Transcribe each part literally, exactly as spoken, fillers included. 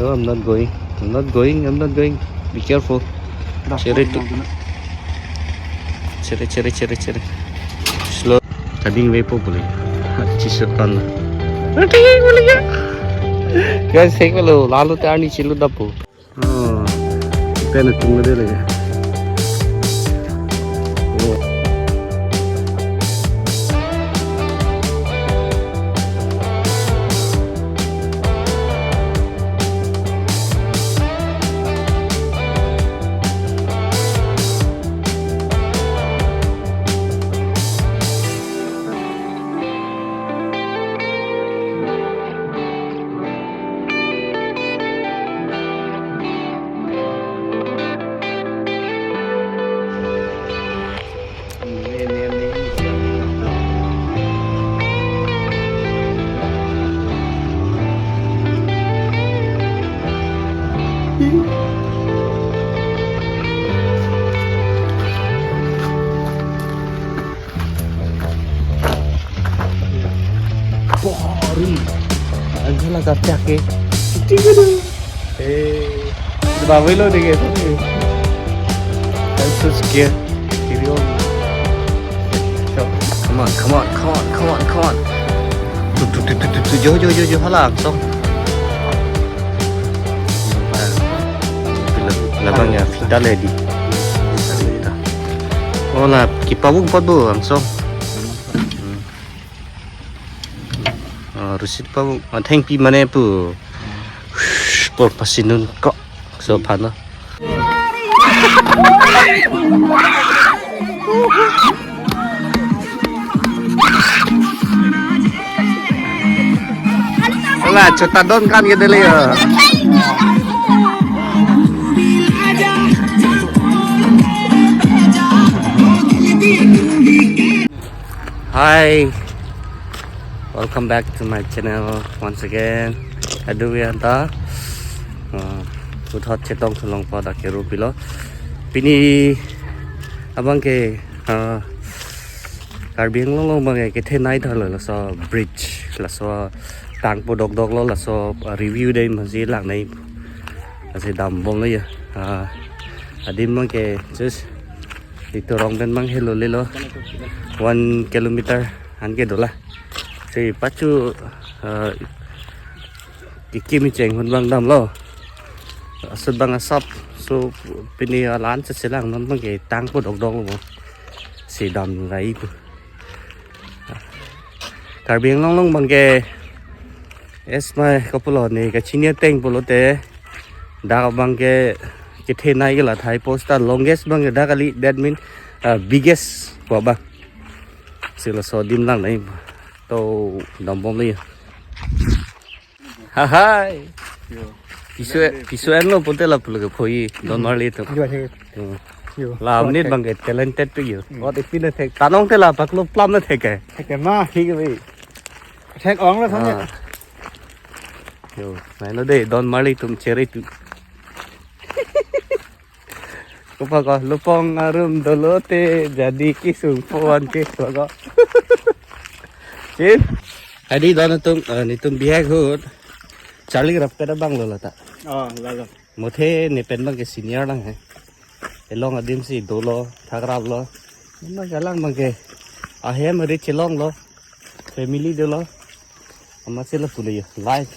No, I'm not going. I'm not going. I'm not going. Be careful. Chere tu. Chere, chere, chere, chere. Slow. Kading ve po pule. Chisir kan. Kading ve pule ya. Guys, sek lo. Lalu ta ani chilu dapu. Oh. Pen tung le le. Oh. Boring. Ang hala kapyak eh. Tingnan. Eh, bawi lo dikit. I'm so scared. Kiri on. Come on, come on, come on, come on, come on. Tu, tu, tu, tu, tu, tu. Jo, jo, jo, jo, hala, song. Labang ya, fita le di. Hola, kipabung pot bu, langsung. Ah, rusit pabung, ah, thengpi mane pu. Por pasinun kok. So, phana. Hola, chota don kan ke dele ya. Hi, welcome back to my channel once again. Adu anta, uh, puthot chetong thulong pada keru pilo. Pini abang ke, uh, Karbi Anglong along abang ke kethenei thalo, laso bridge, laso tang po dokdok lo, laso, uh, review dei masi lang nei, masi dambom lo ya. Uh, adim abang ke just Litorong pen abang helo lelo. One kilometer an ke dola. Si pachu, eh, kiki mi cheng hun abang damlo. Asut abang asap. So pini alan se selang non abang ke tang po dokdok lo. Si dam rai pu. Karbi Anglong along abang ke, es mai kopulo ne kachini ateng pulote, dak abang ke kethenei ke la thai posta longest abang ke dak kali, that mean, uh, biggest pu abang. Si laso adim lang nei to dambom le. Hahai. Yo. Piso, piso enlo pulote lapu lo ke phoi don marli atum. Yo, yo. Yo. Yo. La amnit abang ke talented pu yo. Hmm. What if na thek? Tanong te la paklo plam na thek ke. Thek ke ma, thek ke bhai. Thek ong lo thang ya. Ah. Yo, nai lo de don marli atum chere tu. Kopa ko lupong arum dolo te jadi kisung puan ke ko. Chin. Adi don atum, eh, netum bihek ahut. Charli rap kada abang lo lata. Oh, lalo. Mothe ne pen abang ke senior lang he. Elong adim si dolo, thakrap lo. Abang ke alang abang ke ahem ri chelong lo. Family dolo. Amat si lapu le yo. Life.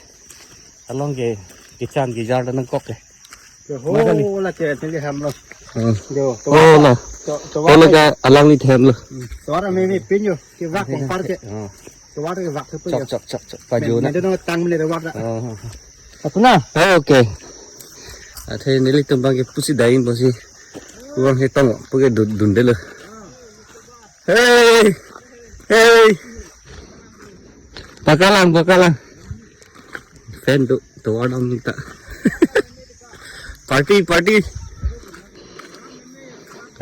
Along ke kichan kijar nangkok ke. Yo, ho, magali. La ke, tinggi ham lo. Hmm. Yo, to. Oh, la. To, to. Oh, la ka alangli them lo. Hmm. To ara me me pin yo. Ke vak kong par ke. Oh. To vak ke vak ke pu yo. Chok, chok, chok, chok. Pajo na. Me, me do tang me le vak na. Oh. Apuna? Oh, okay. Athe nelitum abang ke pusi dai pusi. Uang hetong pu ke dun, dundelo. Hey! Hey! Pakalang, pakalang. Fan tu, tu adam ta. Party, party.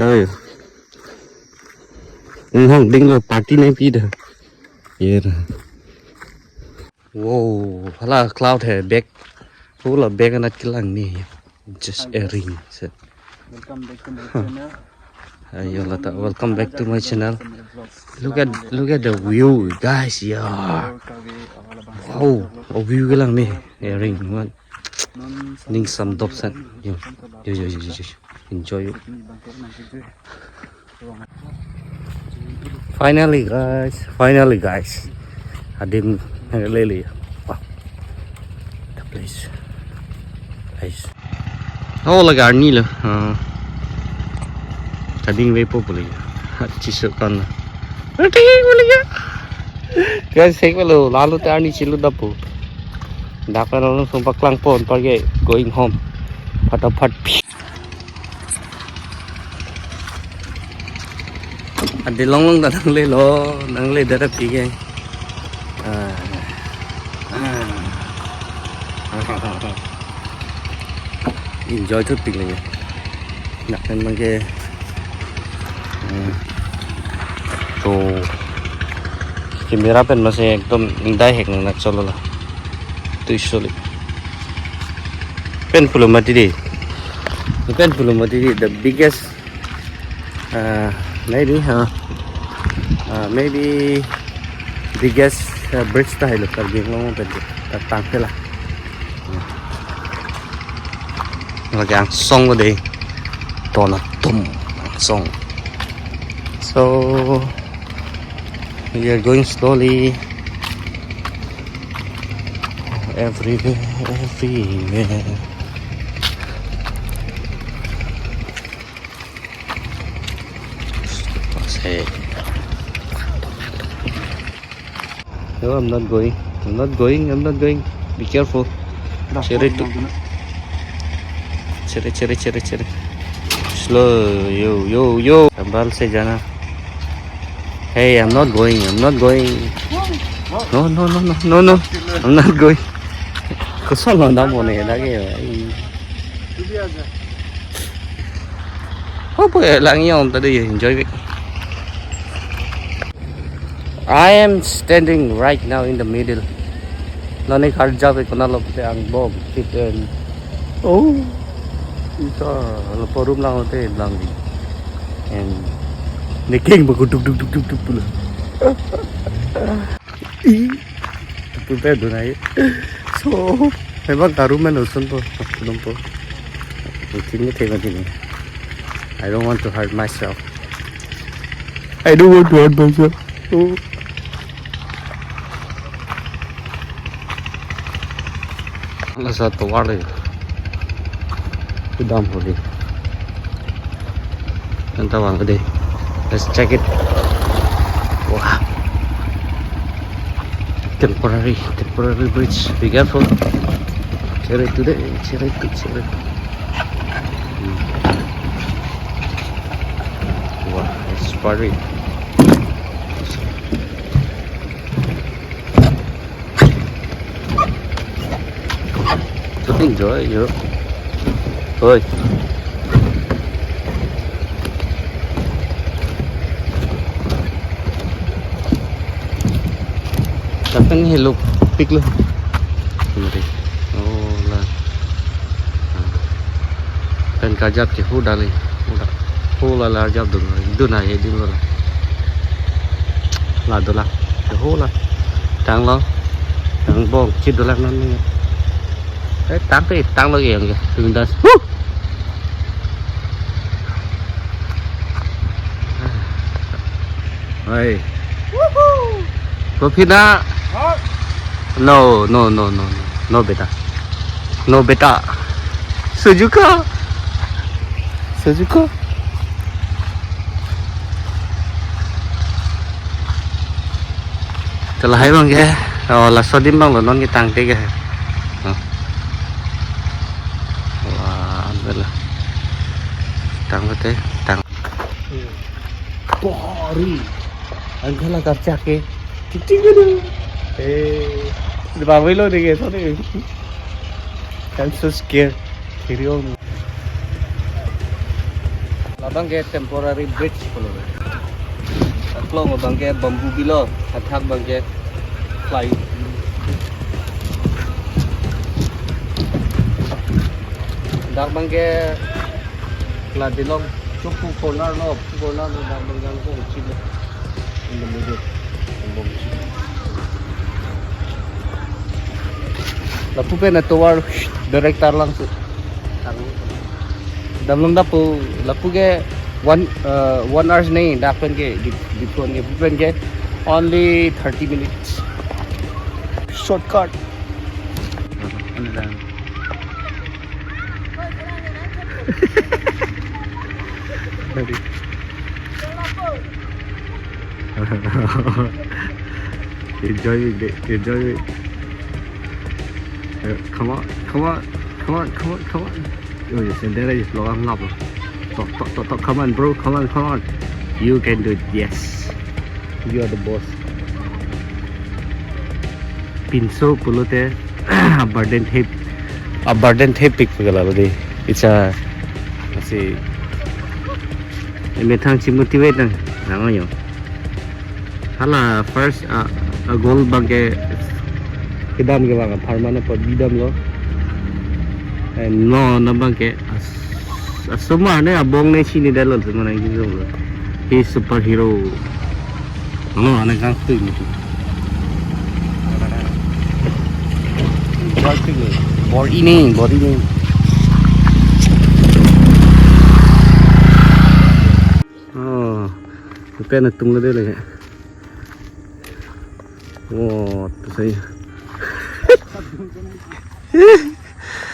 Ayo. Inghong ding lo party nangpi dah. Yer. Wow, hala cloud he bag. Hala bag anat kelang ni. Just a ring. So. Welcome back to my channel. Ayo lata, welcome back to my channel. Look at, look at the view, guys. Yeah. Wow, a view kelang ni. A ring. What? Ning samdop san. Yo, yo, yo, yo, yo, yo. Enjoy yo. Finally, guys. Finally, guys. Adim nanglele. Wow. The place. Guys. Oh, lake arni lo. Uh, kadingvepo pule. Chiso kan. Guys, sek lo. Lalu te arni chilutdappo. Dak kan langsung paklangpo, parke going home. Fatafat. Adi longlong ta nanglelo, nangledet aphi ke. Ah. Ah. Enjoy thupik lagi. Nak memang ke. Hmm. To camera pen masi ekdom ingdai hek nang nak cholo la. Tu isoli. Pen pulo mati di. Pen pulo mati di, the biggest, uh, maybe, uh, uh, maybe biggest, uh, bridge ta helo Karbi Anglong pen ta tangte la. Lake angsong ko de. Ton atum angsong. So we are going slowly. Everywhere, everywhere. Say. No, I'm not going. I'm not going. I'm not going. Be careful. Chere tu. Chere, chere, chere, chere. Slow. Yo, yo, yo. Sambal se jana. Hey, I'm not going. I'm not going. No, no, no, no, no, no. I'm not going. Koson lo na mone lagi ya. Hopo lang yong tadi enjoy bik. I am standing right now in the middle. Nani karjap ke kona lo pute angbong kit en. Oh. Ita lo porum lang hote lang. And the king baku duk duk duk duk duk pula. I. Pute dunai. So, memang karumen usun po, belum po. Mungkin ni tema ini. I don't want to hurt myself. I don't want to hurt myself. Oh. Lasa tovar le. Kudam hori. Anta vang de. Let's check it. Wah. Temporary, temporary bridge. Be careful. Chere tu de, chere tu, chere tu. Hmm. Wah, it's furry. Enjoy yo. Oi. Lapen helo pik lo. Mari. Oh, la. Pen kajap ke hu dali. Hu da. Hu la la jap dun. Dun ahe dun lo la. La do la. Ke hu la. Tang lo. Tang bong chit do la non ni. Eh, tang pe, tang lo ke yang ke. Dun das. Hu! Hai. Woohoo! Kopina? Hot. No, no, no, no, no. No, beta. No, beta. Suzuka. Suzuka. Telah hai bang ke. Oh, laso adim bang lo non ketang te ke. Oh. Wah, ambil lah. Tang te, tang. Pori. Angkala karchak ke. Titik dulu. Eh, di bawah lo deh, sorry. I'm so scared. Carry on. Labang ke temporary bridge pulo. Aklong abang ke bamboo bilo, athak abang ke fly. Dak abang ke la dilong chupu corner lo, corner lo dak abang ke ko chilo. In the middle. Ambong chilo. Lapu pen atovar direct Tarlang si. Damlong dapo lapu ke one uh, one hours nahi dak pen ke di di pen ke pen ke only thirty minutes. Shortcut. Enjoy it, de. Enjoy it. Uh, come on, come on, come on, come on, come on. Oh, yes, and there is vlog ang lap. Talk, talk, talk, talk. Come on, bro. Come on, come on. You can do it. Yes. You are the boss. Pinso pulote a burden tape. A burden tape pik pagala lo di. It's a si. Methang si motivate nang. Nango yo. Hala first uh, a goal bangke kedam ke bang permanent pot bidam lo. And no na bangke as- asomar ne abong ne sini dalo semana gitu lo. He superhero. No, anak kang tu ini. Bor ini, bor ini. Oh, pen atum lo de le. Oh, tu saya.